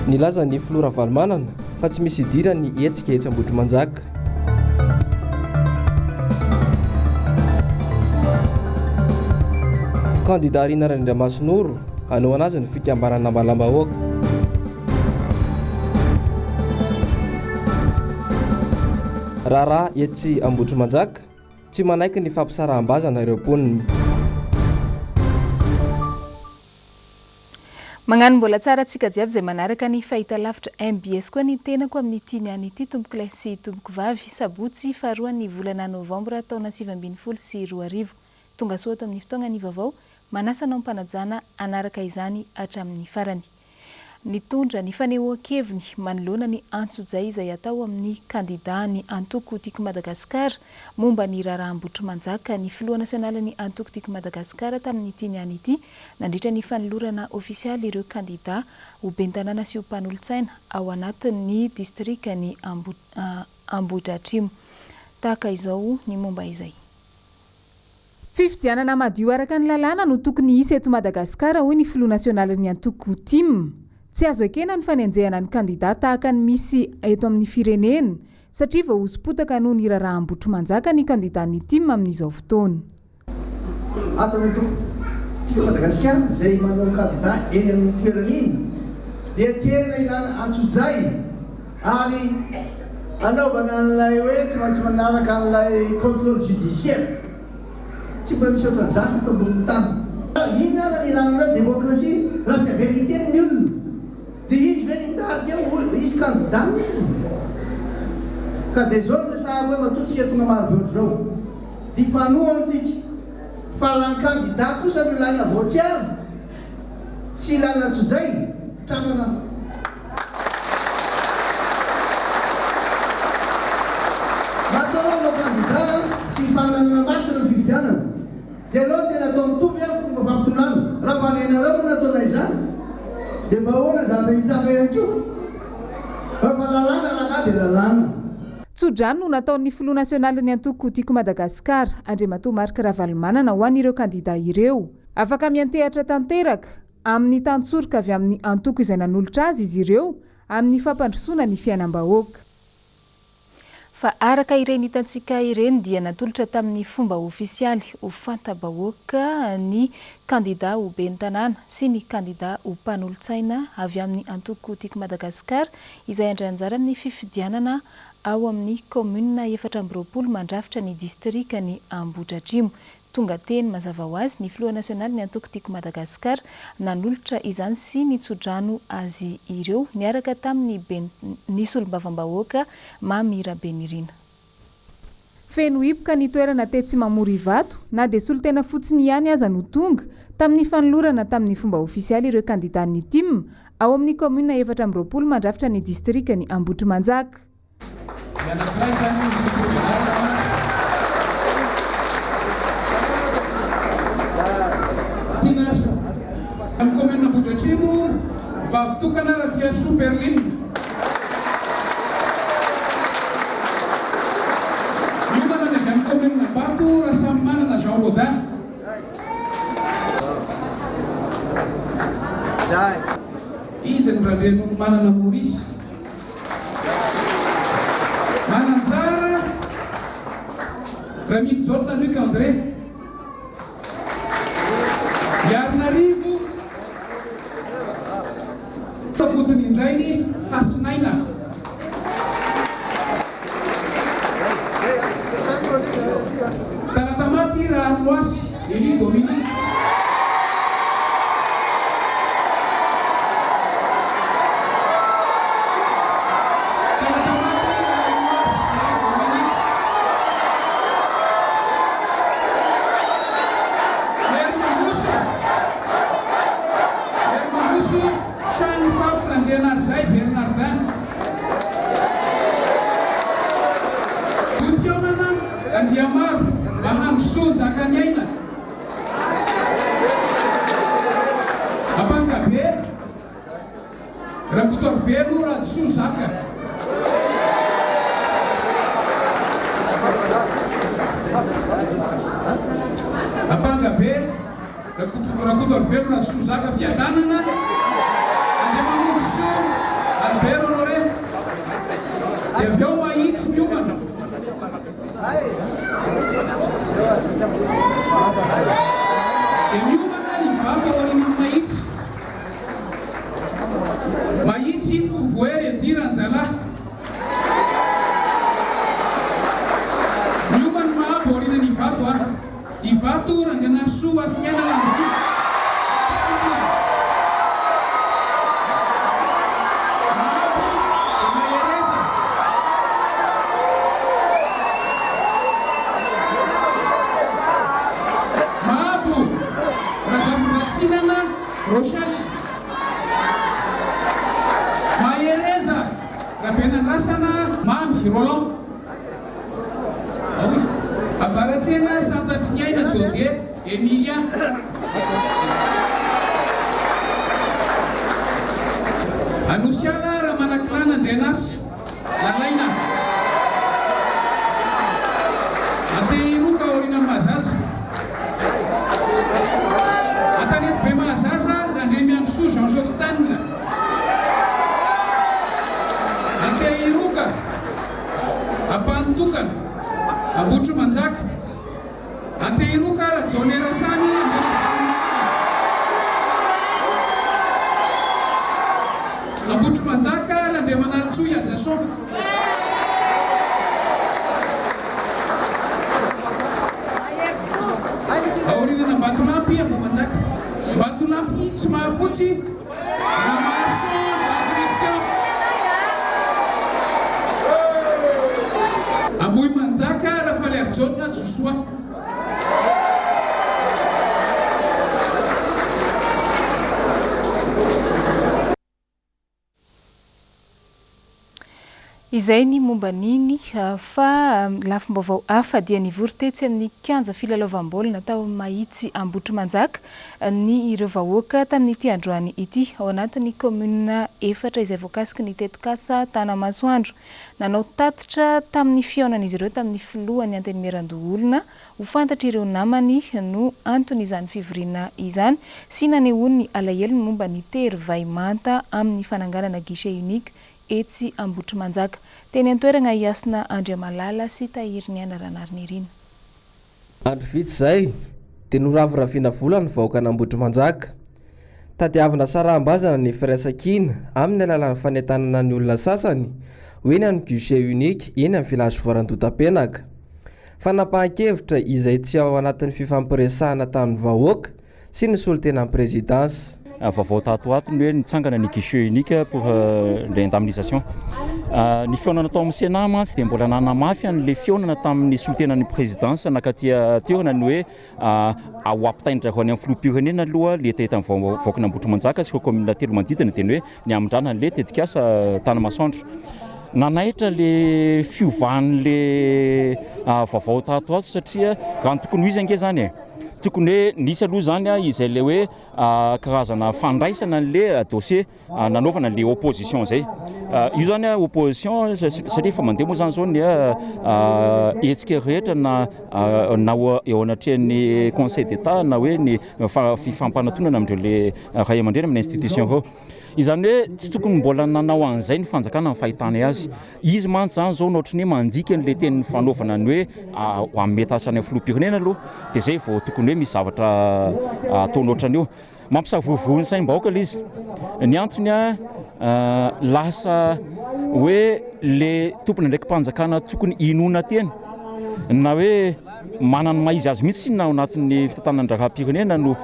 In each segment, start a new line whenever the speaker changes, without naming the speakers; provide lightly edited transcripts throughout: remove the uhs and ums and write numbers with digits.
Nilaza ny filoha Ravalomanana fa tsy misy idirany ny hetsika etsy Ambohitrimanjaka. Kandida Rina Randriamasinoro, hanohana azy ny fikambanana Ambalambahoaka. Raharaha etsy Ambohitrimanjaka, tsy manaiky ny fampisaraham-bazana ireo mponina.
Magnano mbola tsara antsika jiaby izay manaraka ny fahitalavitra mbs koa ny tenako amin'ity niany ity tompokolahy sy tompokovavy sabotsy faharoan'ny volana novambra taona 2019 tongasoa ato amin'ny fotoagna ny vaovao manasa anao am-panajana hanaraka izany hatramin'ny farany. Nitondra ny fanehoan-keviny manoloana ny antsojay izay atao amin'ny kandidà ny antoko Tiako Madagasikara momba ny raharaha Ambohitrimanjaka ny filoha nasionalin'ny antoko Tiako Madagasikara tamin'ity niany ity nandritra ny fanolorana ofisialy ireo kandidà ho ben'ny tanàna sy ho mpanolotsaina ao anatin'ny distrikan'i Ambohidratrimo. Tahaka izao ny momba izay.
Fifidianana madio araka ny lalàna no tokony hisy eto Madagasikara, hoy ny filoha nasionalin'ny antoko tim. Tsy azo ekena ny fanenjehana ny kandidà tahaka ny misy eto amin'ny firenena, satria voahoso-potaka noho ny raharaha Ambohitrimanjaka ny kandidàn'ny tim amin'izao fotoana.
Ato amin'ny antoko Tiako Madagasikara izay manao kandidà eny amin'iny toerana iny dia tena ilana antsojay ary anaovana an'ilay hoe tsy maintsy manaraka an'ilay contrôle judiciaire. Tsy mbola nisy ohatran'izany teto ambonin'ny tany. Inona ary ny ilana ny hoe démocratie raha tsy avela hiteny ny olona? Dia izy ve no hitarika eo? Hoy izy candidat hoy izy. Ka dia izao no resahako hoe matoa tsika tonga maro be ohatr'izao dia hifanohana tsika. Fa raha ny candidat kosa no ilaina voatsiary sy ilaina antsojay, trangana. Matoa anao hanao candidat, fifaninanana masina ny fifidianana. Dia aleo tena atao mitovy an fomba fampitondrana. Raha mba nenareo moa nataonay izany dia mba ahoana zavatra hitranga ihany koa? Fa lalàna rangahy dia lalàna.
Tso-drano no nataon'ny filoha nasionalin'ny antoko Tiako Madagasikara, Andriamatoa Marc Ravalomanana ho an'ireo kandida ireo. Afaka miantehatra tanteraka amin'ny tantsoroka avy amin'ny antoko izay nanolotra azy izy ireo amin'ny fampandrosoana ny fiainam-bahoaka.
Fa araka ireny hitantsika ireny dia natolotra tamin'ny fomba ofisialy ho fanta-bahoaka ny kandida ho ben'ny tanàna sy ny kandida ho mpanolotsaina avy amin'ny antoko Tiako Madagasikara izay handray anjara amin'ny fifidianana ao amin'ny kaominina 24 mandrafitra ny distrikan'i Ambohidratrimo. Tonga teny, mazava ho azy, ny filoha nasionalin'ny antoko Tiako Madagasikara nanolotra izany sy nitsodrano azy ireo niaraka tamin'ny ben'ny solombavambahoaka Mamy Rabenirina.
Feno hipoka ny toerana tetsy Mamory Ivato na dia solontena fotsiny ihany aza no tonga, tamin'ny fanolorana tamin'ny fomba ofisialy ireo kandidan'ny tim ao amin'ny kaominina 24 mandrafitra ny distrikan'i Ambohitrimanjaka.
Ny anankiray izany ny fitombenarana mantsy. Tianarisoa. Amin'ny commune Ambohidratrimo, vavy tokana Ratiarisoa Berline. Miomana ny avy amin'ny commune Ambato, Rasamimanana Jean Rodin. Izy ny Randrianoromanana Maurice. Mananjara, Ramilijaona Luc André. Iarinarivo, Rakotonindrainy Hasinaina. Talatamaty Raharoasy Elie Dominique. Talatamaty Raharoasy Elie Dominique. Hery Mandroso, Hery Mandroso, Trano Fafy Randrianarizay Bernardin. Vohipionana Andriamaro Mahandrosoa Njakaniaina. Ampangabe Rakotoarivelo Radisoa Zaka. Ampangabe Rakotoarivelo Radisoa Zaka Fiadanana Andriamamonjisoa. Albert Honoré. Dia avy eo Mahitsy miomana. Dia miomana Ivato aorianan'i Mahitsy. Mahitsy Tovohery Eddy Ranjalahy. Miomana Mahabo aorianan'i Ivato a. Ivato Randrianarisoa Hasiniaina Landry. Mahabo dia mahereza. Mahabo Razafindrasinana Rochelle. Mahereza Rabenandrasana Mamy Roland. Ao izy. Avaratsena Santatriniaina Dodé Emilia. Anosiala Ramanakilana Andrianasy Lalaina. Antehiroka aorianan'i Mahazaza. Antanetibe Mahazaza Randriamiandrisoa Jean Jostan. Antehiroka. Ampanotokana, Ambohitrimanjaka, Antehiroka, Rajaonerasamy, Ambohitrimanjaka, Randriamanalintsoa Ihajason. Aorianan'Ambatolampy, Ambohimanjaka. Ambatolampy Tsimahafotsy. Ramaroson Jean Christian. Ambohimanjaka Rafaliarijaona Josoa.
Izay ny momba an'iny fa lafim-baovao hafa dia nivory tetsy amin'ny kianja filalaovam-baolina tao Mahitsy Ambohitrimanjaka ny ireo vahoaka tamin'ity androany ity ao anatin'ny kaominina efatra izay voakasiky ny tetikasa Tanamasoandro. Nanao tatitra tamin'ny fihaonan'izy ireo tamin'ny filohan'ny Antenimierandoholona ho fantatr'ireo namany no anton'izany fivoriana izany sy nanehoany ny alahelony momba ny tery vay manta amin'ny fananganana guichet unique etsy Ambohitrimanjaka. Teny an-toerana i Hasina Andriamalala sy Tahiriniaina Ranarinirina.
Andro vitsy izay dia noraviraviana vola ny vahoakan'Ambohitrimanjaka. Tadiavina saraham-bazana ny firaisankina amin'ny alalan'ny fanentanana ny olona sasany ho eny amin'ny guichet unique eny amin'ny village Voarandotapenaka. Fanapahan-kevitra izay tsy ao anatin'ny fifampiresahana tamin'ny vahoaka sy ny solontenan'ny prezidansa.
Vaovao tato ho ato ny hoe nitsangana ny guichet unique pour l'indemnisation. Ny fihaonana tao amin'ny Sénat mantsy dia mbola nanamafy an'ilay fihaonana tamin'ny solontenan'ny prezidansa nankaty an-toerana ny hoe ho ampitain-dry zareo any amin'ny filoham-pirenena aloha ilay hetahetan'ny vahoakan'Ambohitrimanjaka sy ireo kaominina telo manodidina dia ny hoe ny hamindrana an'ilay tetikasa Tanamasoandro. Nanaitra ilay fiovan'ilay vaovao tato ho ato satria raha ny tokony ho izy ange izany e! Tokony hoe nisy aloha izany izay ilay hoe karazana fandraisana an'ilay dossier nanaovana an'ilay opposition izay. Io izany opposition satria efa mandeha moa izany izao ny hetsika rehetra na na eo anatrehan'ny conseil d'Etat na hoe ny fifampanantonana amin'ireo ilay ray aman-dreny amin'ny institution ireo. Izany hoe tsy tokony mbola nanao an'izay ny fanjakana ny fahitanay azy. Izy mantsy izany izao no ohatran'ny hoe mandika an'ilay teny nifanaovana ny hoe hanome tatitra any amin'ny filoham-pirenena aloha dia izay vao tokony hoe misy zavatra ataony ohatran'io. Mampisavorovoro ny saim-bahoaka ilay izy. Ny antony lasa hoe ilay tompon'andraiki-panjakana tokony hinoana teny na hoe manana ny maha izy azy mihitsy inona ao anatin'ny fitantanan-draharaham-pirenena no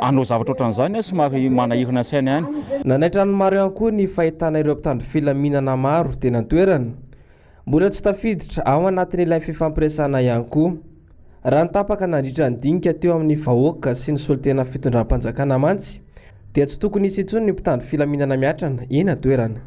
hanao zavatra ohatran'izany, somary manahirana ny saina ihany.
Nanaitra ny maro ihany koa ny fahitana ireo mpitandro filaminana maro teny an-toerana. Mbola tsy tafiditra ao anatin'ilay fifampiresahana ihany koa. Raha ny tapaka nandritra ny dinika teo amin'ny vahoaka sy ny solontenan'ny fitondram-panjakana mantsy dia tsy tokony hisy intsony ny mpitandro filaminana miatrana eny an-toerana.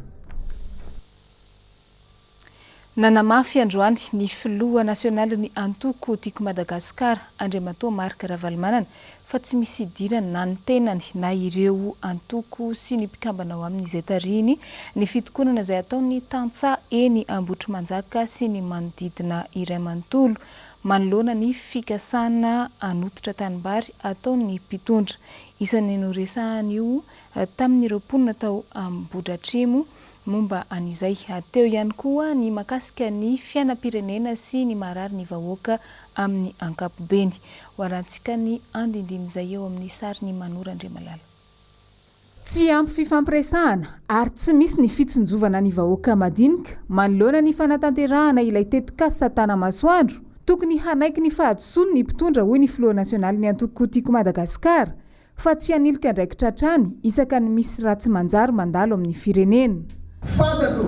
Nanamafy androany ny filoha nasionalin'ny antoko Tiako Madagasikara, Andriamatoa Marc Ravalomanana, fa tsy misy idirany na ny tenany na ireo antoko sy ny mpikambana ao aminy izay tarihiny ny fitokonana izay ataon'ny tantsaha eny Ambohitrimanjaka sy ny manodidina iray manontolo manoloana ny fikasana hanototra tanimbary ataon'ny mpitondra. Isan'ny noresahany io tamin'ireo mponina tao Ambohidratrimo. Momba an'izay teo ihany koa ny mahakasika ny fiainam-pirenena sy ny maharary ny vahoaka amin'ny ankapobeny. Hoarantsika ny andindin'izay eo amin'ny sarin'i Manoro Andriamalala.
Tsy ampy fifampiresahana ary tsy misy ny fitsinjovana ny vahoaka madinika manoloana ny fanatanterahana ilay tetikasa Tanamasoandro. Tokony hanaiky ny fahadisoany ny mpitondra hoy ny filoha nasionalin'ny antoko Tiako Madagasikara fa tsy hanilika andraikitra hatrany isaka ny misy ratsy manjary mandalo amin'ny firenena.
Fantatro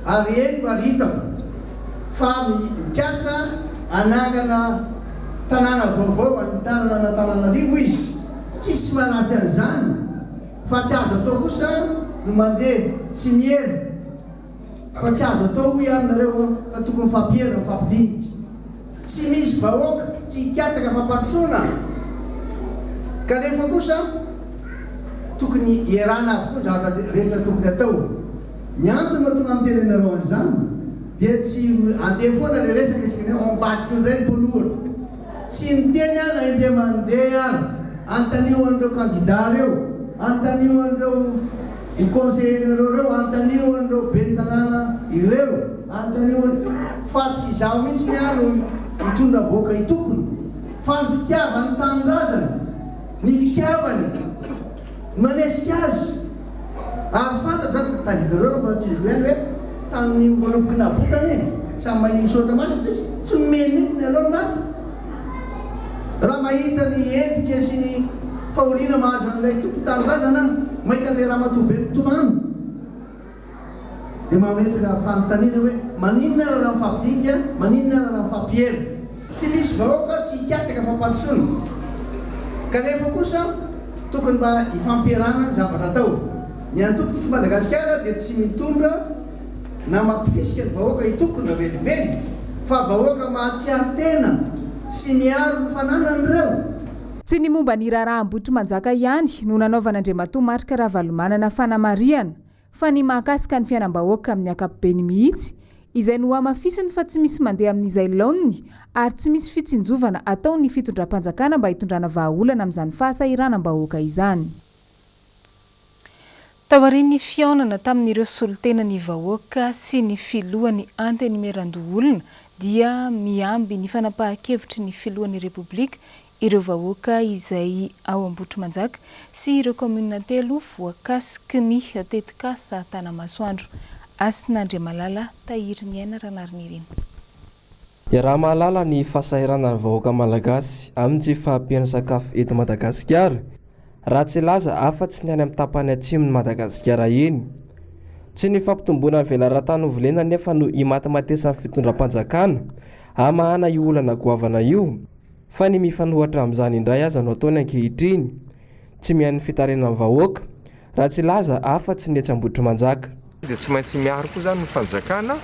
ary henoko ary hitako fa mikasa hanangana tanàna vaovao any tanànan'Antananarivo izy. Tsisy maharatsy an'izany fa tsy azo atao kosa no mandeha tsy miera. Fa tsy azo atao hoy aho aminareo fa tokony mifampiera, mifampidinika. Tsy misy vahoaka tsy hikatsaka fampandrosoana kanefa kosa tokony hierana avokoa ny zavatra rehetra tokony atao. Ny antony mahatonga ahy miteny anareo an'izany dia tsy handeha foana ilay resaka isika ny ao ambadika io indray ny mpanohitra. Tsy miteny aho na indray mandeha ary. Anontanio an'ireo kandida ireo, anontanio an'ireo Ny conseiller-nareo ireo, anontanio an'ireo ben'ny tanàna ireo, anontanio an, fa tsy izaho mihitsy ny ahy no hitondra vahoaka hitokona, fa ny fitiavany ny tanindrazany, ny fitiavany no manesika azy, ary fantatro an, tadidinareo raha mbola tohiziko ihany hoe tamin'ny voaloboky Nabota anie, samy mahia ny soratra masina tsika, tsy nomeny mihitsy ny aleo ny maty. Raha mahita ny endrika sy ny fahoriana mahazo an'ilay tompon-tanindrazana aho, mahita an'ilay ramatoa be mitomany, dia mametraka fanontaniana hoe maninona ary raha mifampidinika, maninona ary raha mifampiera? Tsy misy vahoaka tsy hikatsaka fampandrosoana, kanefa kosa tokony mba hifampierana ny zavatra atao. Ny antoko Tiako Madagasikara dia tsy mitondra. na mampirisika ny vahoaka hitokona velively fa vahoaka mahatsiaro tena sy miaro ny fananany ireo.
Tsy ny momba ny raharaha Ambohitrimanjaka ihany no nanaovan'Andriamatoa Marc Ravalomanana fanamarihana fa ny mahakasika ny fiainam-bahoaka amin'ny ankapobeny mihitsy izay nohamafisiny fa tsy misy mandeha amin'izay laoniny ary tsy misy fitsinjovana ataon'ny fitondram-panjakana mba hitondrana vahaolana amin'izany fahasahiranam-bahoaka izany.
Taorian'ny fihaonana tamin'ireo solontenan'ny vahoaka sy ny filohan'ny Antenimierandoholona dia miamby ny fanapahan-kevitry ny filohan'ny Repoblika ireo vahoaka izay ao Ambohitrimanjaka sy ireo kaominina telo voakasiky ny tetikasa Tanamasoandro. Hasina Andriamalala Tahiriniaina Ranarinirina.
Iaraha-mahalala ny fahasahiranan'ny vahoaka malagasy amin'ny tsy fahampian'ny sakafo eto Madagasikara. Raha tsy hilaza afa-tsy ny any amin'ny tapany atsimon'i Madagasikara iny. Tsy ny fampitomboana ny velaran-tany hovolena anefa no imatimatesan'ny fitondram-panjakana hamahana io olana goavana io, fa ny mifanohitra amin'izany indray aza no ataony ankehitriny. Tsy mihaino ny fitarainan'ny vahoaka, raha tsy hilaza afa-tsy ny etsy Ambohitrimanjaka.
Dia tsy maintsy miaro koa izany ny fanjakana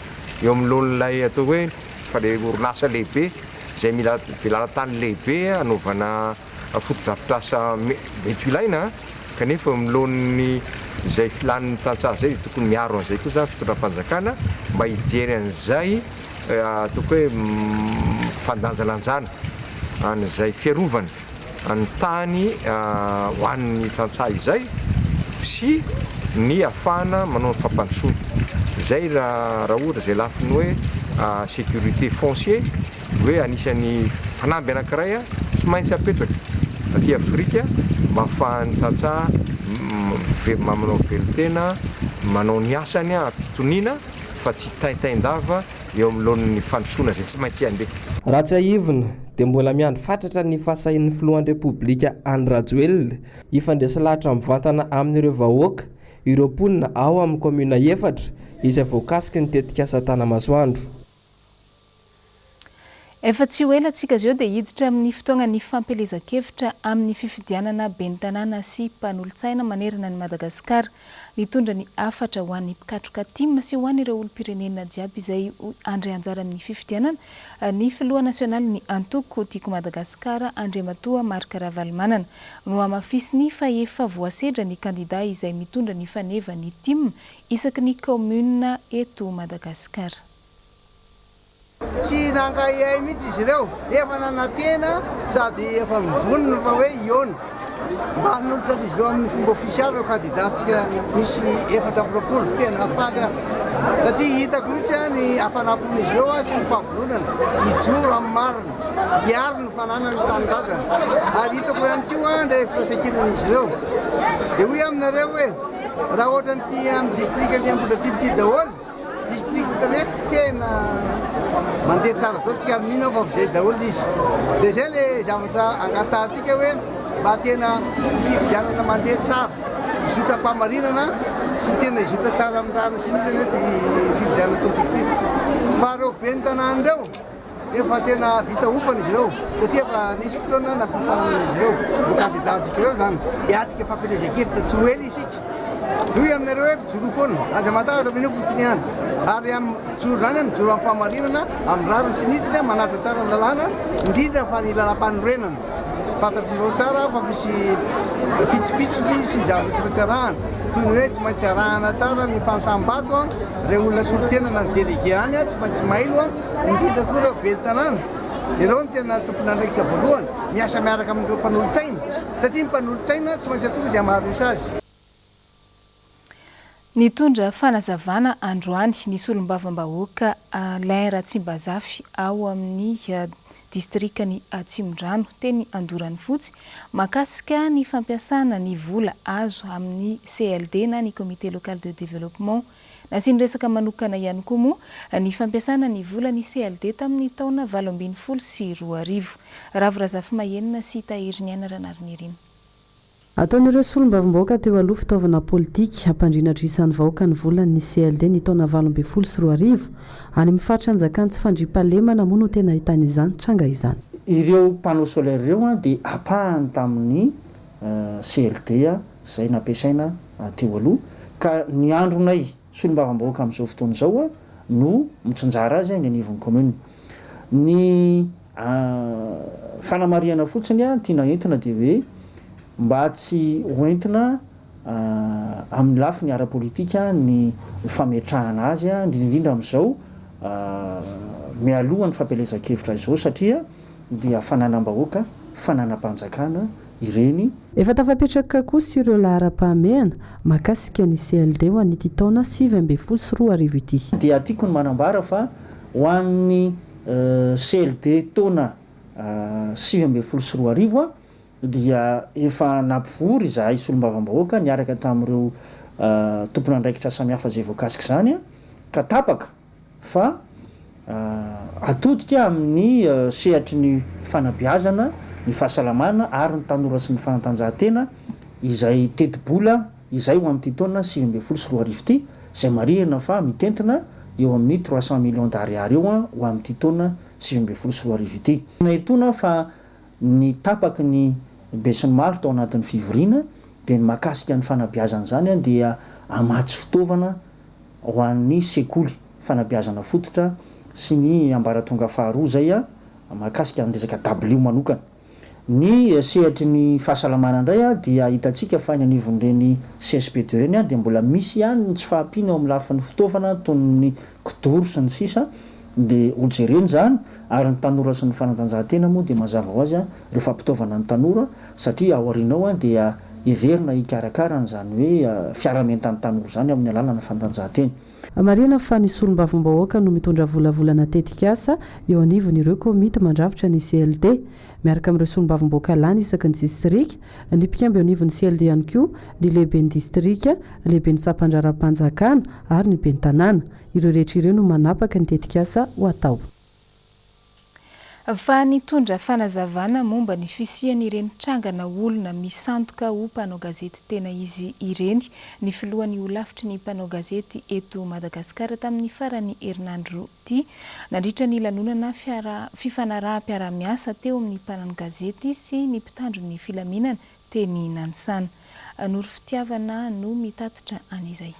eo anoloan'ilay atao hoe fa ilay orinasa lehibe izay mila velaran-tany lehibe hanaovana fotodrafitrasa mety ho ilaina kanefa eo anoloan'ny izay filan'ny tantsaha izay dia tokony miaro an'izay koa izany fitondram-panjakana mba hijery an'izay ataoko hoe fandanjalanjana an'izay fiarovana ny tany ho an'ny tantsaha izay sy ny ahafahana manao ny fampandrosoana. Izay raha ohatra izay lafiny hoe sécurité foncier hoe anisan'ny fanamby anankiray tsy maintsy apetraka aty Afrika mba ahafahan'ny tantsaha manao velon-tena, manao ny asany am-pitoniana fa tsy taintain-dava eo amin'ny laonin'ny fandrosoana izay tsy maintsy handeha.
Raha tsiahivina dia mbola miandry fatratra ny fahasahian'ny filohan'ny Repoblika Andry Rajoelina hifandresy lahatra mivantana amin'ireo vahoaka ireo mponina ao amin'ny kaominina efatra izay voakasiky ny tetikasa Tanamasoandro.
Efa tsy ho ela tsika zeo dia hiditra amin'ny fotoagnan'ny fampielezan-kevitra amin'ny fifidianana ben'ny tanàna sy mpanolotsaina manerana an'i Madagasikara. Nitondra ny hafatra ho an'ny mpikatroka tim sy ho an'ireo olom-pirenena jiaby izay handray anjara amin'ny fifidianana ny filoha nasionalin'ny antoko Tiako Madagasikara Andriamatoa Marc Ravalomanana. Nohamafisiny fa efa voasedra ny kandida izay mitondra ny fanevan'ny tim isaky ny kaominina eto Madagasikara.
Tsy nangahiahy mihitsy izy ireo, efa nanantena sady efa mivonona fa hoe hihaona. mba hanolotra an'izy ireo amin'ny fomba ofisialy ireo kandidantsika misy 24. Tena faly aho satria hitako mihitsy ny hafanam-pon'izy ireo sy ny fahavononana hijoro amin'ny marina, hiaro ny fananany tanindrazana ary hitako ihany koa ilay firaisankinan'izy ireo. Dia hoy aho aminareo hoe raha ohatran'ity amin'ny distrikan'i Ambohidratrimo ity daholo, District rehetra tena mandeha tsara daholo tsika ary mino aho fa izay daholo izy. Dia izay le zavatra angatahantsika hoe mba tena fifidianana mandeha tsara, hizotra am-pahamarinana sy tena hizotra tsara amin'ny rariny sy ny izy anie ity fifidianana ataontsika ity. Fa ireo ben'ny tanàna ireo Efa tena vita hofana izy ireo satria efa nisy fotoana nampiofanana izy ireo ho candidat-ntsika ireo izany. Hiatrika fampielezan-kevitra tsy ho ela isika. Dia hoy aminareo hoe mijoroa foana, aza matahotra minoa fotsiny ihany. Ary mijoro izany mijoro amin'ny fahamarinana, amin'ny rariny sy ny hitsiny, manaja tsara ny lalàna, indrindra fa ny lalàmpanorenana. Fantatr'ireo tsara fa misy pitsopitsony sy zavatra tsy maintsy arahana, toy ny hoe tsy maintsy arahana tsara ny fanisam-bato, ireo olona solontena na ny délégué any tsy maintsy mailo, indrindra koa ireo ben'ny tanàna, ireo no tena tompon'andraikitra voalohany, miasa miaraka amin'ireo mpanolotsaina, satria ny mpanolotsaina tsy maintsy atao izay maharoso azy.
Nitondra fanazavana androany ny solombavambahoaka Alain Ratsimbazafy ao amin'ny distrikan'i Atsimondrano teny Andoranifotsy mahakasika ny fampiasana ny vola azo amin'ny CLD na ny Comité Local de Développement. Nasiany resaka manokana ihany koa moa ny fampiasana ny volan'ny CLD tamin'ny taona 2018. Ravo Razafimahenina sy Tahiriniaina Ranarinirina.
Ataon'ireo solombavambahoaka teo aloha fitaovana politika hampandriana adrisan'ny vahoaka ny volan'ny CLD ny taona 2018. Any amin'ny faritra anjakan'ny tsy fandriampahalemana moa no tena ahitana izany tranga izany.
Ireo panneaux solaires ireo dia ampahany tamin'ny CLD izay nampiasaina teo aloha ka ny andronay solombavambahoaka amin'izao fotoana izao no mitsinjara azy eny anivon'ny commune. Ny fanamarihana fotsiny tiana entina dia hoe mba tsy ho entina amin'ny lafiny ara-politika ny fametrahana azy indrindra indrindra amin'izao mialoha ny fampielezan-kevitra izao satria dia fananam-bahoaka, fananam-panjakana ireny.
Efa tafapetraka kosa ireo laharam-pahamehana mahakasika ny CLD ho an'ity taona 2019 ity.
Dia tiako ny manambara fa ho an'ny CLD taona 2019 dia efa nampivory izahay solombavambahoaka niaraka tamin'ireo tompon'andraikitra samihafa izay voakasik'izany ka tapaka fa atodika amin'ny sehatry ny fanabeazana, ny fahasalamana ary ny tanora sy ny fanatanjahantena izay tetibola izay ho amin'ity taona 2019 ity, izay marihina fa mitentina eo amin'ny trois cent millions d'ariary eo ho amin'ity taona 2019 ity. Nahitona fa ny tapaky ny besinimaro tao anatin'ny fivoriana dia ny mahakasika ny fanabeazana izany dia hamatsy fitaovana ho an'ny sekoly fanabeazana fototra sy ny ambaratonga faharoa izay mahakasika ny resaka dabilio manokana. Ny sehatry ny fahasalamana indray dia hitantsika fa eny anivon'ireny CSB deux ireny dia mbola misy ihany ny tsy fahampiana eo amin'ny lafiny fitaovana toy ny kidoro sy ny sisa dia hojerena izany ary ny tanora sy ny fanatanjahantena moa dia mazava ho azy ireo fampitaovana ny tanora satria ao aoriana ao dia heverina hikarakara an'izany hoe fiarahamientan'ny tanora izany amin'ny alalan'ny fanatanjahantena.
Marihina fa ny solombavambahoaka no mitondra volavolana tetikasa eo anivon'ireo komity mandrafitra ny CLD. Miaraka amin'ireo solombavambahoaka lany isaky ny distrika, ny mpikambana eo anivon'ny CLD ihany koa, ny lehiben'ny distrika, lehiben'ny sampandraharaham-panjakana ary ny ben'ny tanàna. Ireo rehetra ireo no manapaka ny tetikasa ho atao.
Fa nitondra fanazavana momba ny fisian'ireny trangana olona misandoka ho mpanao gazety tena izy ireny ny filohan'ny holafitry ny mpanao gazety eto Madagasikara tamin'ny faran'ny herinandro ity nandritra ny lanonana fifanaraham-piarahamiasa teo amin'ny mpanano gazety sy ny mpitandro ny filaminana teny Nanisana. Noro Fitiavana no mitatitra an'izay.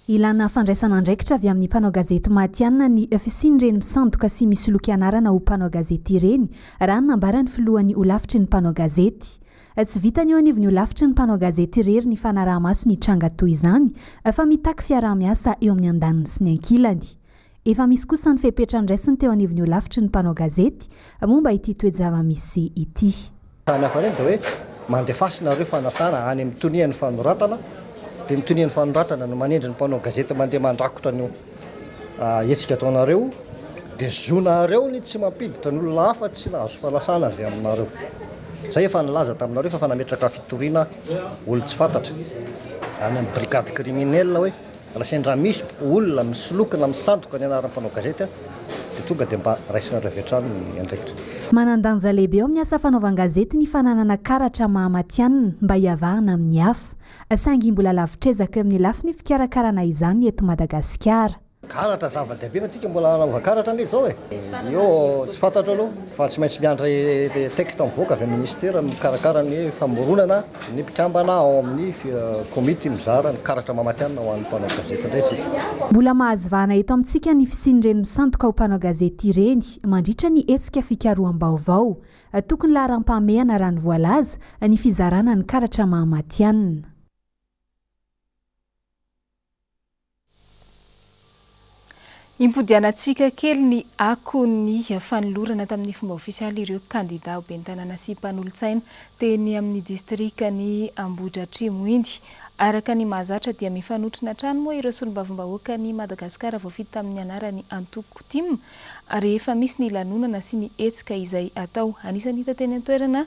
Ilana fandraisana andraikitra avy amin'ny mpanao gazety matihanina ny fisian'ireny misandoka sy misoloky anarana ho mpanao gazety ireny, raha ny nambaran'ny filohan'ny holafitry ny mpanao gazety. Tsy vitan'ny eo anivon'ny holafitry ny mpanao gazety irery ny fanaraha-maso ny tranga toy izany fa mitaky fiaraha-miasa eo amin'ny andaniny sy ny ankilany. Efa misy kosa ny fepetra ndraisiny teo anivon'ny holafitry ny mpanao gazety momba ity toe-java-misy ity.
Fa ny hafa indray dia hoe Mandefasy nareo fanasana any amin'ny tonian'ny fanoratana, dia ny tonian'ny fanoratana no manendry ny mpanao gazety mandeha mandrakotra an'io hetsika ataonareo, dia zonareo ny tsy mampiditra ny olona hafa tsy nahazo fanasana avy aminareo. Zay efa nilaza taminareo fa efa nametraka fitoriana olon-tsy fantatra any amin'ny brigade criminelle hoe Raha sendra misy olona misoloky na misandoka ny anaran'ny mpanao gazety dia tonga dia mba raisinareo avy hatrany ny andraikitra.
Manan-danja lehibe eo amin'ny asa fanaovan-gazety ny fananana karatra maha matihanina mba hiavahana amin'ny hafa. Saingy mbola lavitr'ezaka eo amin'ny lafiny fikarakarana izany ny eto Madagasikara.
Karatra zava-dehibe fa tsika mbola hanaova karatra anie izao e! Io tsy fantatro aloha fa tsy maintsy miandry texte mivoaka avy amin'ny ministera mikarakara ny famoronana ny mpikambana ao amin'ny komity mizara ny karatra maha-matihanina ho an'ny mpanao gazety indray isika.
Mbola mahazo vahana eto amintsika ny fisian'ireny misandoka ho mpanao gazety ireny mandritra ny hetsika fikaroham-baovao. Tokony laharam-pahamehana raha ny voalaza ny fizarana ny karatra maha-matihanina.
Impodianantsika kely ny akon'ny fanolorana tamin'ny fomba ofisialy ireo kandida ho ben'ny tanàna sy mpanolotsaina teny amin'ny distrikan'i Ambohidratrimo iny. Araka ny mahazatra dia mifanotrona hatrany moa ireo solombavambahoakan'i Madagasikara voafidy tamin'ny anaran'ny antoko tim rehefa misy ny lanonana sy ny hetsika izay atao. Anisan'ny hita teny an-toerana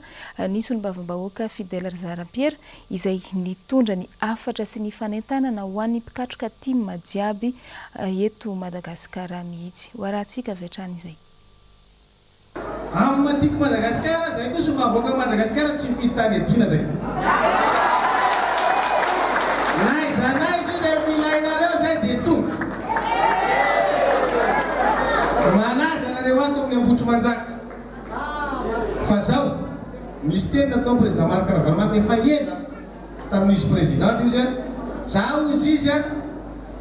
ny solombavambahoaka Fidèle Razarampiera izay nitondra ny hafatra sy ny fanentanana ho an'ny mpikatroka tim jiaby eto Madagasikara mihitsy. Ho arahantsika avy hatrany izay.
Amin'ny maha tiako Madagasikara zay koa solombavambahoakan'i Madagasikara tsy mifidy tany iadiana zay. N'aiza n'aiza io rehefa ilainareo zay dia tonga. Malaza nareo ato amin'ny Ambohitrimanjaka. Fa zao, misy teny nataon'i Président Marc Ravalomanana efa ela tamin'izy Président dia ozy an, za ozy izy an,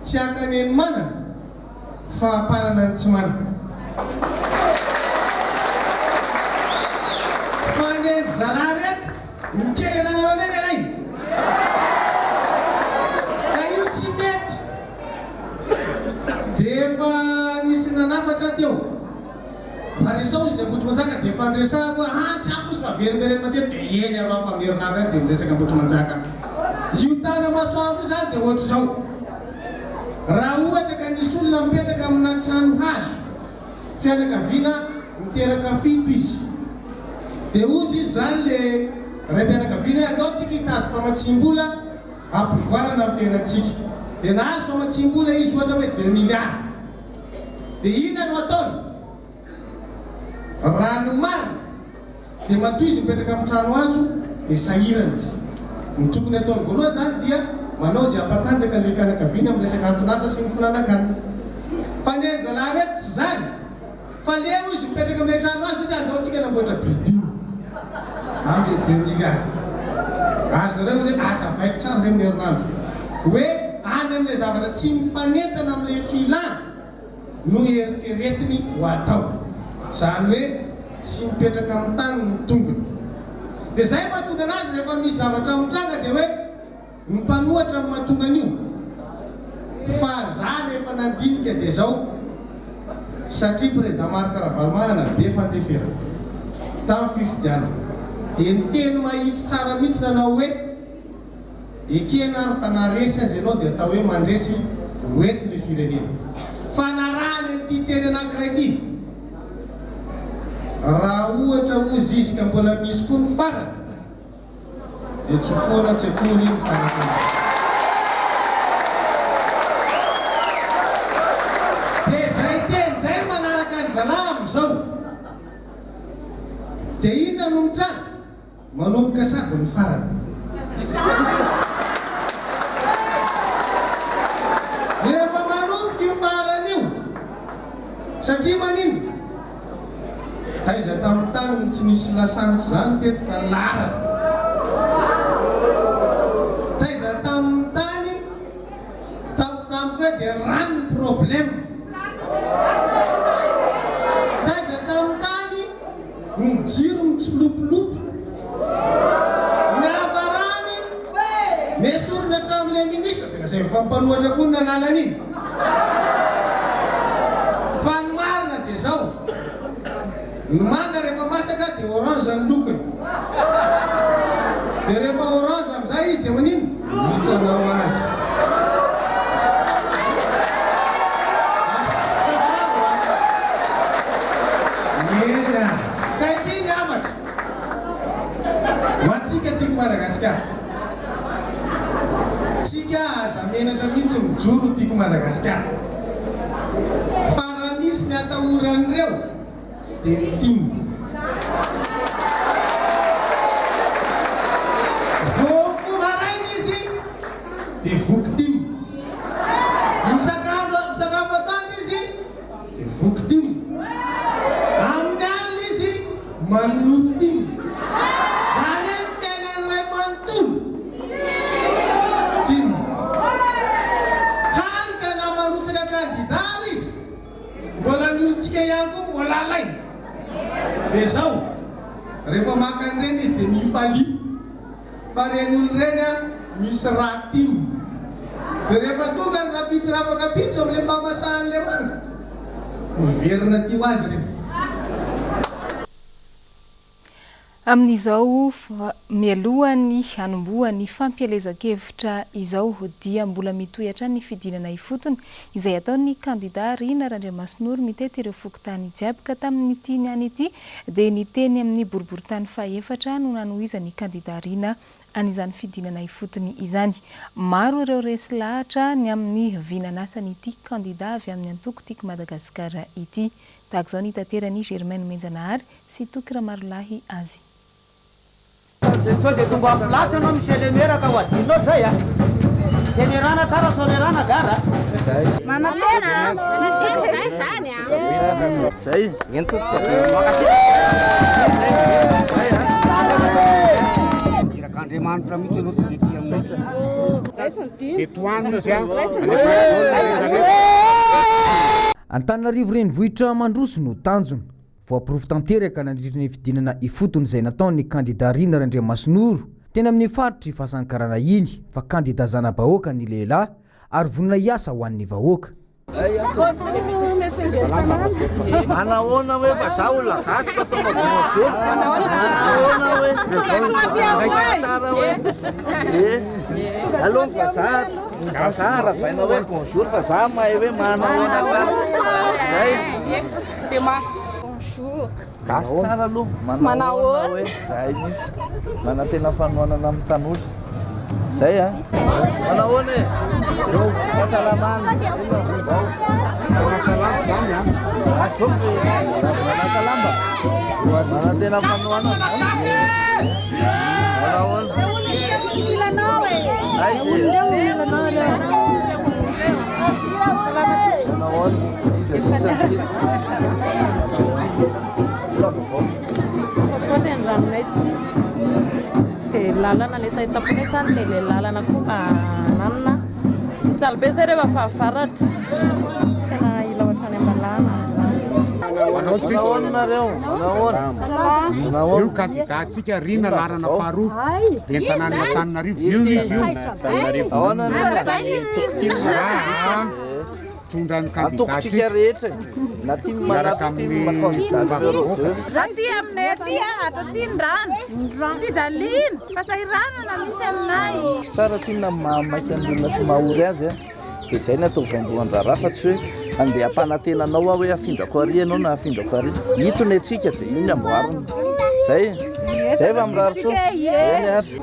tsy haka ny an'ny manana fa hampanana ny tsy manana. Fa ny an-dry zalahy reto, ny kely anananao indray ny alainy. Ka io tsy mety. Dia efa nisy nanafatra teo. Mba resaho izy ny Ambohitrimanjaka dia efa niresahako hoe haa tsy ampy izy fa averimbereno matetika, eny aloha fa amin'ny herinandro ihany dia miresaka Ambohitrimanjaka. Io tany masoandro io izany dia ohatr'izao, raha ohatra ka nisy olona mipetraka amina trano hazo, fianakaviana miteraka fito izy, dia hozy izy izany le raim-pianakaviana hoe andao tsika hitady famatsiam-bola hampivoarana ny fiainantsika, dia nahazo famatsiam-bola izy ohatra hoe deux milliards. Dia inona no ataony? Raha ny marina dia matoa izy mipetraka amin'ny trano hazo dia sahirana izy. Ny tokony ataony voalohany izany dia manao izay hampatanjaka an'ilay fianakaviany amin'ny resaka anton'asa sy ny finanan-kanina. Fa ny an-drahalahy ireto tsy izany fa leo izy mipetraka amin'ilay trano hazo dia izy andao tsika hanamboatra building amin'ilay deux milliards. Azonareo ve izay? Azavaiko tsara izay amin'ny herinandro hoe any amin'ilay zavatra tsy mifanentana amin'ilay filana no eritreretiny ho atao. Izany hoe tsy mipetraka amin'ny tany ny tongony. Dia izay no mahatonga anazy rehefa misy zavatra mitranga dia hoe ny mpanohatra no mahatonga an'io. Fa za rehefa nandinika dia izao, satria Président Marc Ravalomanana be fandeferana tamin'ny fifidianana dia niteny mahitsy tsara mihitsy nanao hoe, Ekena ary fa na resy aza ianao dia atao hoe mandresy ho eto le firenena. Fa narahany an'ity teny anankiray ity. Raha ohatra hozy izy ka mbola misy koa ny farany dia tsy ho foana tsy akory ny fanantenana. Dia izay teny izay no manaraka an-dry zalahy amin'izao. Dia inona no mitranga? Manomboka sady ny farany. Efa manomboka io farany io. Satria maninona? Taiza tamin'ny tany no tsy nisy lasantsy izany teto ka nilaharana? Taiza tamin'ny tany tampotampoka eo dia rano ny problème? Taiza tamin'ny tany Ny jiro mitsilopilopy. Ny hafarany, nesorina hatramin'ilay ministra, dia lazain'ny fa mpanohatra koa no nanala an'iny. Fa ny marina dia izao, ny manga rehefa masaka dia orange ny lokony.
Ho antsika Tiako Madagasikara. Tsika aza menatra mihitsy mijoro ho Tiako Madagasikara. Fa raha misy ny atahoran'ireo dia ny tim. Vao mifoha maraina izy dia voky tim. Misakandro misakafo atoandro izy dia voky tim. Amin'ny alina izy manonofy tim. Izany hoe ny fiainany iray manontolo tim. Hany ka na mandrotsaka kandida ary izy, mbola ny olontsika ihany koa mbola alainy. Dia izao, rehefa maka an'ireny izy dia mifalia. Fa reny olona ireny an, misy rà tim. Dia rehefa tonga ny rampitso rafakampitso amin'ilay fahamasahan'ilay manga, miverina aty ho azy ireny.
Amin'izao mialohan'ny hanombohan'ny fampielezan-kevitra izao dia mbola mitohy hatrany ny fidinana ifotony izay ataon'ny kandida Rina Randriamasinoro mitety ireo fokontany jiaby ka tamin'ity niany ity dia ny teny amin'ny boriborintany fahefatra no nanohizan'ny kandida Rina an'izany fidinana ifotony izany. Maro ireo resy lahatra ny amin'ny vinan'asan'ity kandida avy amin'ny antoko Tiako Madagasikara ity. Tahaka izao ny hitateran'i Germain Nomenjanahary sy Toky Ramarolahy azy.
Sao dia tonga am place ianao monsieur le maire ka ho adinonao zay a! Tenerana tsara sonerana gara a!
Zay.
Manantena a! Manantena zay zany a!
Zay, eny tompoko a!
Irak'Andriamanitra mihitsy ianao tonga ety aminay.
Dia tohanina izy a!
Antananarivo renivohitra mandroso no tanjona. Voaporofo tanteraka nandritra ny fidinana ifotony izay nataon'ny kandida Rina Randriamasinoro teny amin'ny faritr'i Fasankarana iny fa kandida zana-bahoaka ny lehilahy ary vonona hiasa ho an'ny vahoaka.
Manahoana hoe fa za olona gasy fa tonga bonjour. Manahoana hoe. Tsara hoe. Eh. Aleo ny vazaha ny vazaha arahabaina hoe bonjour fa za mahay hoe manahoana tsara. Zay.
Dia ma. Bonjour.
Gasy tsara aloha. Manahoana hoe zay mihitsy. Manantena fanohanana amin'ny tanora. Zay a. Manahoana e. Fahasalamana. Inona vaovao? Manasa lamba zany a. Azoko manasa lamba. Manantena fanohanana. Manahoana. Aiza e. Manahoana. Iza sisa ny tiako? Mbola vaovao.
Vaovao dia ny ranonay tsisy. Dia lalana ny hetahetam-ponay izany dia ilay lalana koa mba hananina. Mijaly be izay rehefa fahavaratra. Tena ila ohatrany am-balahana ny rano.
Manahoana nareo? Manahoana? Manahoana?
Io candidat-tsika Rina laharana faharoa ben'ny tanànan'Antananarivo io izy io.
Ahoana ny
Mitondra ny
Antokontsika
candidat-tsika
rehetra e. Na tim na
miaraka
tsy tim
amin'ny
candidat numéro
solombavambahoaka.
2.
Raha aty aminay aty a, hatraty ny rano, fijaliana, fahasahiranana misy aminay.
Tsara tsinona ny maha maika ny olona sy maha ory azy a, dia izay no atao vaindohan-draharaha fa tsy hoe andeha hampanantena anao aho hoe afindrako ary ianao na afindrako ary. Ito ny antsika dia io ny amboarina. Zay e. Zay fa mirary soa. Eny ary.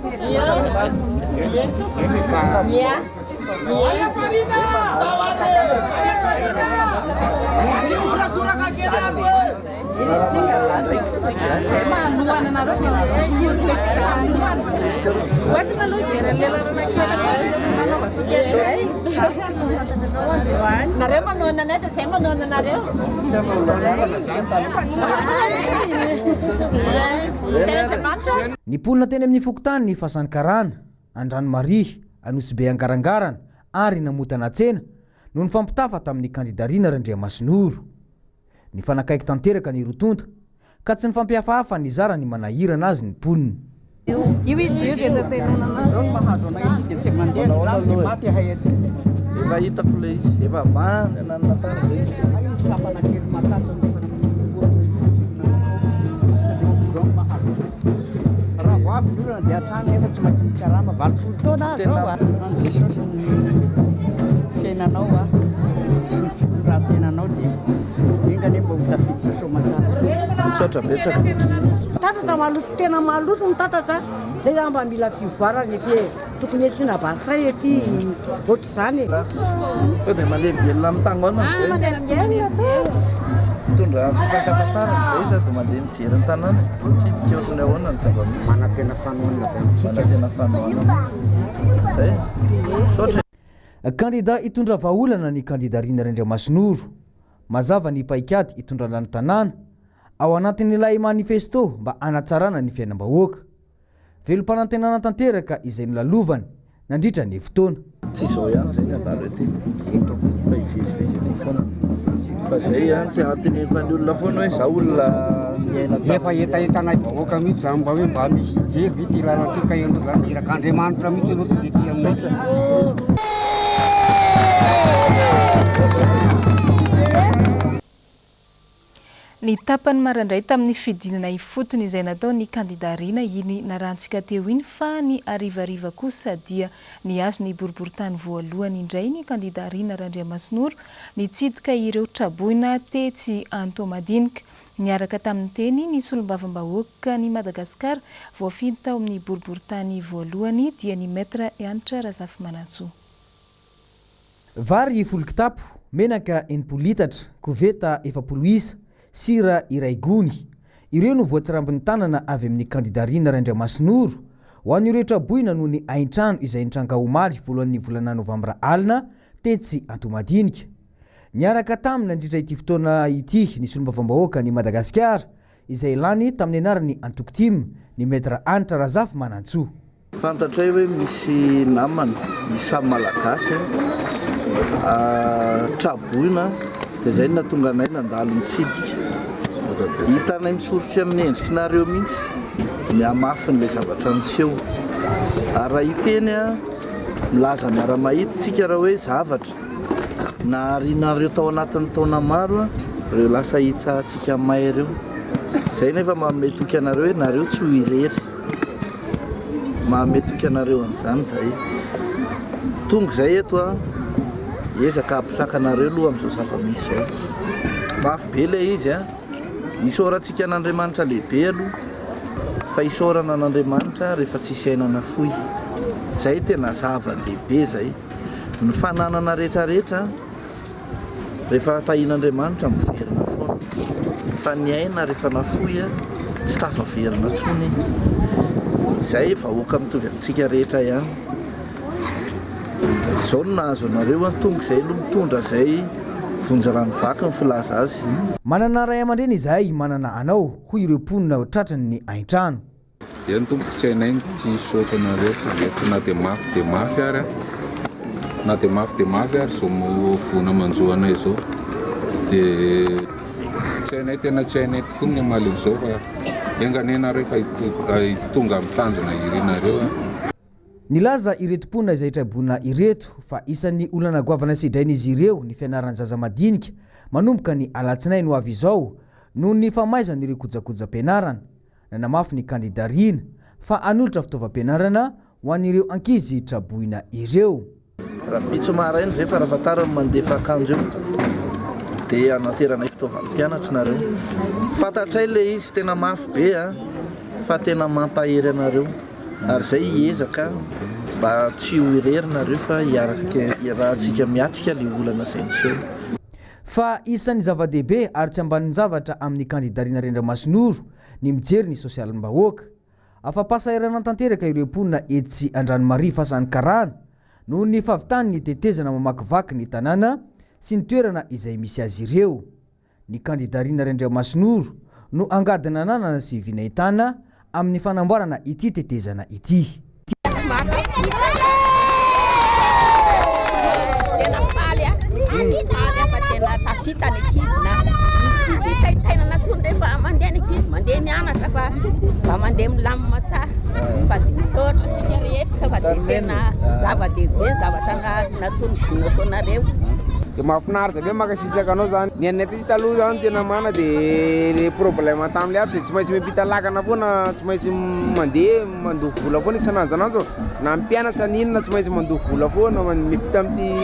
Ny mponina teny amin'ny fokontany Fasankarana, Andranomarihy, Anosibe Angarangarana ary Namotana Tsena no nifampitafa tamin'ny kandida Rina Randriamasinoro. Nifanakaiky tanteraka ny roa tonta ka tsy nifampihafahafa nizara ny manahirana azy ny mponina.
Io izy io dia tanterana
Zao no mahazo anay aty dia tsy mandeha ny rano dia maty ahay aty. Efa hitako ilay izy, efa avahana nanana tany zay izy.
Raha vao avy ny orana dia hatrany nefa tsy maintsy mikarama 80 taona aho zao a. An'i Jesosy ny fiainanao a sy ny fitondran-tenanao dia enga anie mba ho tafiditra soamantsara.
Misaotra betsaka.
Tatatra maloto tena maloto ny tatatra.
Zay zany mba mila fivoarana ety e. Tokony asiana bassin ety ohatr'izany e.
Sao dia manelingelina amin'ny tango amin'izay.
Manelingelina to.
Mitondra fifankafantarana izay sady mandeha mijery ny tanàna e. Mitsidika ohatran'ny ahoana ny zava-misy.
Manantena fanohanana avy amintsika.
Manantena fanohanana. Zay. Misaotra e.
Kandida hitondra vahaolana ny kandida Rina Randriamasinoro. Mazava ny paikady hitondrana ny tanàna ao anatin'ilay manifesto mba hanatsarana ny fiainam-bahoaka. Velom-panantenana tanteraka izay nolalovany nandritra ny fotoana.
Tsy izao ihany izay ny handalo ety fa hivezivezy ety foana. Fa izay an, te hahateneniko ny olona foana hoe izaho olona niaina tamin'ny.
Efa hetahetanay vahoaka mihitsy izany mba hoe mba misy hijery ve ity lalana ity ka ianao izany irak'Andriamanitra mihitsy ianao tonga ety aminay.
Ny tapany maraindray tamin'ny fidinana ifotony izay nataon'ny kandida Rina iny narahantsika teo iny fa ny harivariva kosa dia nihazo ny boriborintany voalohany indray ny kandida Rina Randriamasinoro nitsidika ireo traboina tetsy Antohomadinika niaraka tamin'ny teny ny solombavambahoakan'i Madagasikara voafidy tao amin'ny boriborintany voalohany dia ny Maître Hanitra Razafimanantsoa.
Vary folo kitapo, menaka 60 litatra, koveta 40 isa, sira iray gony. Ireo no voatsirambin'ny tanana avy amin'ny kandida Rina Randriamasinoro ho an'ireo traboina noho ny haintrano izay nitranga omaly voalohan'ny volana novambra alina tetsy Antohomadinika. Niaraka taminy nandritra ity fotoana ity ny solombavambahoakan'i Madagasikara izay lany tamin'ny anaran'ny antoko tim, ny Maître Hanitra Razafimanantsoa.
Fantatray hoe misy namana, ny samy Malagasy, tra-boina dia izay no nahatonga anay nandalo nitsidika. Hitanay misoritra amin'ny endrikinareo mihitsy ny hamafin'ilay zavatra niseho. Ary raha hiteny aho, milaza miara-mahita isika raha hoe zavatra naharianareo tao anatin'ny taona maro ireo lasa hitsahantsika may ireo. Izay nefa manome toky anareo hoe nareo tsy ho irery. Manome toky anareo an'izany izahay. Tonga izay eto an, hiezaka hampitraka anareo aloha amin'izao zava-misy izao. Mafy be ilay izy an, isaorantsika an'Andriamanitra lehibe aloha, fa isaorana an'Andriamanitra rehefa tsisy aina nafoy. Izay tena zava-dehibe izay. Ny fananana rehetrarehetra. Rehefa tahian'Andriamanitra miverina foana fa ny aina rehefa nafoy tsy tafaverina intsony iny. Izay vahoaka mitovy amintsika rehetra ihany. Izao no nahazo anareo, tonga izay aloha mitondra izay vonjy rano vaky ny filaza azy.
Manana ray aman-dreny izahay manana anao, hoy ireo mponina tratran'ny haintrano.
Eny tompoko tsy hainay ny tsy hisaotra anareo fa eto na dia mafy dia mafy ary na dia mafy dia mafy ary izao voina manjo anay izao dia tsy hainay tena tsy hainay tokoa ny hamaly an'izao fa enga anie nareo ka tonga amin'ny tanjona irinareo a.
Nilaza ireto mponina izay traboina ireto fa isan'ny olana goavana sedrain'izy ireo ny fianaran'ny zaza madinika manomboka ny alatsinainy ho avy izao noho ny famaizan'ireo kojakojam-pianarana. Nanamafy ny kandida Rina fa hanolotra fitaovam-pianarana ho an'ireo ankizy traboina ireo.
Rahampitso maraina izay farafahatarany mandefa akanjo eo dia hanateranay fitaovan'ny mpianatra nareo. Fantatray ilay izy tena mafy be a, fa tena mampahery anareo ary izay hiezaka mba tsy ho irery nareo fa hiaraka hiarahantsika miatrika ilay olana izay miseho.
Fa isan'ny zava-dehibe ary tsy ambanin-javatra amin'ny kandida Rina Rendramasinoro ny mijery ny sosialim-bahoaka. Afa-pahasahiranana tanteraka ireo mponina etsy Andranomarivo Fasan'ny Karana noho ny fahavitan'ny tetezana mamakivaky ny tanàna sy ny toerana izay misy azy ireo. Ny kandida Rina Randriamasinoro no angady nananana sy vy nahitana amin'ny fanamboarana ity tetezana ity.
Tena faly aho, faly aho fa tena tafita ny ankizy na tsisy fitaintainana intsony rehefa mandeha ny ankizy mandeha mianatra fa mba mandeha milamina tsara fa dia misaotra antsika rehetra fa dia tena zava-dehibe ny zavatra nataon'ny nataonareo.
Dia mahafinaritra be mankasitraka anao zany. Ny anay aty taloha zany tena marina dia le problème tamin'ilay ato dia tsy maintsy miampita lakana foana, tsy maintsy mandeha mandoa vola foana isan'andro isan'andro, na mpianatra na inona tsy maintsy mandoa vola foana miampita amin'ity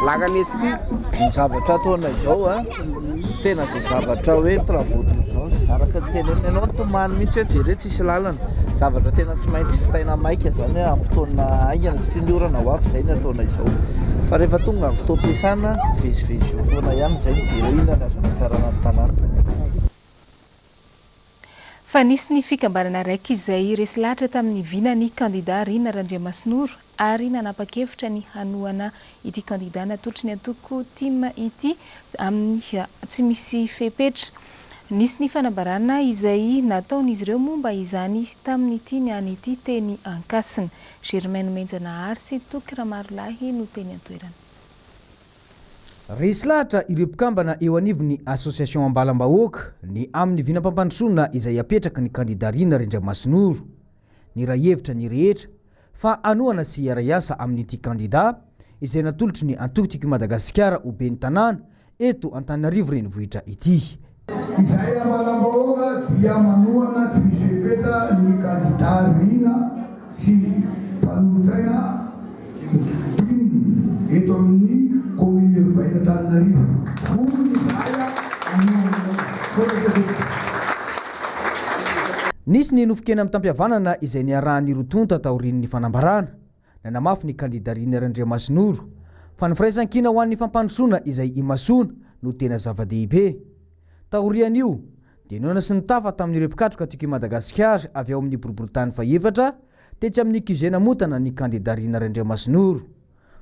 lakana etsy ity.
Ny zavatra ataonay izao a, tena izay zavatra hoe travaux d'urgence. Afaka tenenina ianao nitomany mihitsy hoe jereo tsisy lalana. Zavatra tena tsy maintsy vitaina maika izany amin'ny fotoana haingana satria ny orana ho avy izay ny ataonay izao. Fa rehefa tonga ny fotoam-piasana, mivezivezy eo foana ihany izay mijery hoe inona ny azo anatsarana ny tanàna.
Fa nisy ny fikambanana araiky izay resy lahatra tamin'ny vinan'ny kandida Rina Randriamasinoro ary nanapa-kevitra ny hanohana ity kandida natolotry ny antoko tim ity amin'ny tsy misy fepetra. Nisy ny fanambarana izay nataon'izy ireo momba izany tamin'ity niany ity teny Ankasina. Germain Nomenjanahary sy Toky Ramarolahy no teny an-toerana.
Resy lahatra ireo mpikambana eo anivon'ny Association Ambalambahoaka ny amin'ny vinam-pampandrosoana izay apetraky ny kandida Rina Rindriamasinoro. Niray hevitra ny rehetra fa hanohana sy hiara-hiasa amin'ity kandida izay natolotry ny antoko Tiako i Madagasikara ho ben'ny tanàna eto Antananarivo Renivohitra ity.
Izahay Ambalambahoaka dia manohana tsy misy fepetra ny kandida Rina sy mpanolotsaina tim eto amin'ny commune urbaine Antananarivo. Vonona izahay hanohana anao. Misaotra tompoko.
Nisy ny nofon-kena mitam-pihavanana izay niarahan'ny roa tonta taorian'ny fanambarana. Nanamafy ny kandida Rina Randriamasinoro fa ny firaisankina ho an'ny fampandrosoana izay imasoana no tena zava-dehibe. Taorian'io dia nihaona sy nitafa tamin'ireo mpikatroka Tiako i Madagasikara avy ao amin'ny boriborintany fahefatra tetsy amin'ny QG Namontana ny kandida Rina Randriamasinoro.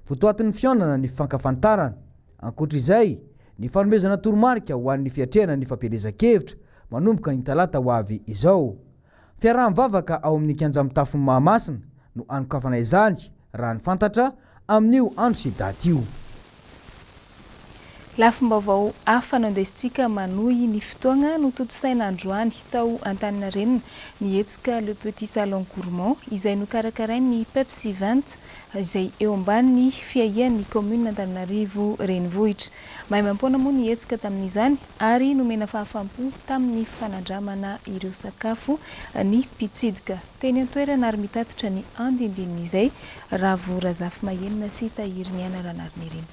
Votoatin'ny fihaonana ny fifankafantarana. Ankoatra izay, ny fanomezana toromarika ho an'ny fiatrehana ny fampielezan-kevitra manomboka ny talata ho avy izao. Fiaraha-mivavaka ao amin'ny kianja mitafon'i Mahamasina no hanokafana izany, raha ny fantatra, amin'io andro sy daty io.
Lafim-baovao hafa no andesintsika manohy ny fotoagna notontosaina androany tao Antaninarenina ny hetsika Le Petit Salon Gourmand izay nokarakarain'ny Peps Event izay eo ambany fiahian'ny kaominina Antananarivo Renivohitra. Maimaimpoana moa ny hetsika tamin'izany ary nomena fahafaham-po tamin'ny fanandramana ireo sakafo ny mpitsidika teny an-toerana ary mitatitra ny andindinin'izay Ravo Razafimahenina sy Tahiriniaina Ranarinirina.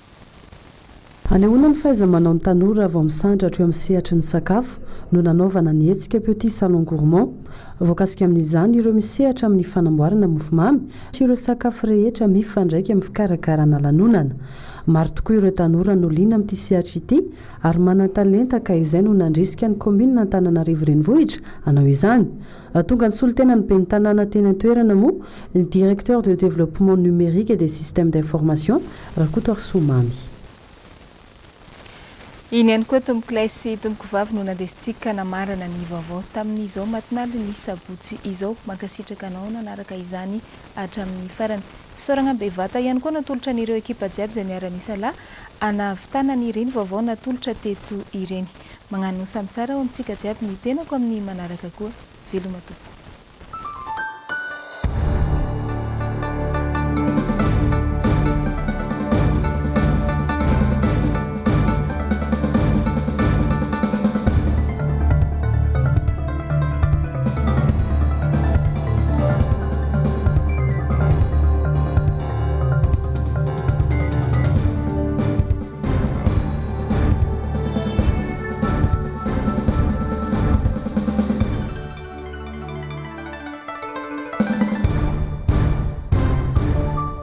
Anehoana ny fahaiza-manao ny tanora vao misandratra eo amin'ny sehatry ny sakafo no nanaovana ny hetsika Petit Salon Gourmand. Voakasika amin'izany ireo misehatra amin'ny fanamboarana mofomamy sy ireo sakafo rehetra mifandraika amin'ny fikarakarana lanonana. Maro tokoa ireo tanora no liana amin'ity sehatra ity ary manan-talenta ka izay no nandrisika ny kaominina Antananarivo Renivohitra hanao izany. Tonga nisolo tena ny ben'ny tanàna teny an-toerana moa ny Directeur de développement numérique et des systèmes d'information, Rakotoarisoa Mamy.
Iny ihany koa tompokolahy sy tompokovavy no nandesintsika namarana ny vaovao tamin'izao matinalin'ny sabotsy izao. Mankasitraka anao nanaraka izany hatramin'ny farany. Fisaoragna bevata ihany koa natolotra an'ireo ekipa jiaby izay niara-nisalahy hanahavitana an'ireny vaovao natolotra teto ireny. Magnano samy tsara ho amintsika jiaby ny tenako amin'ny manaraka koa. Veloma tompoko.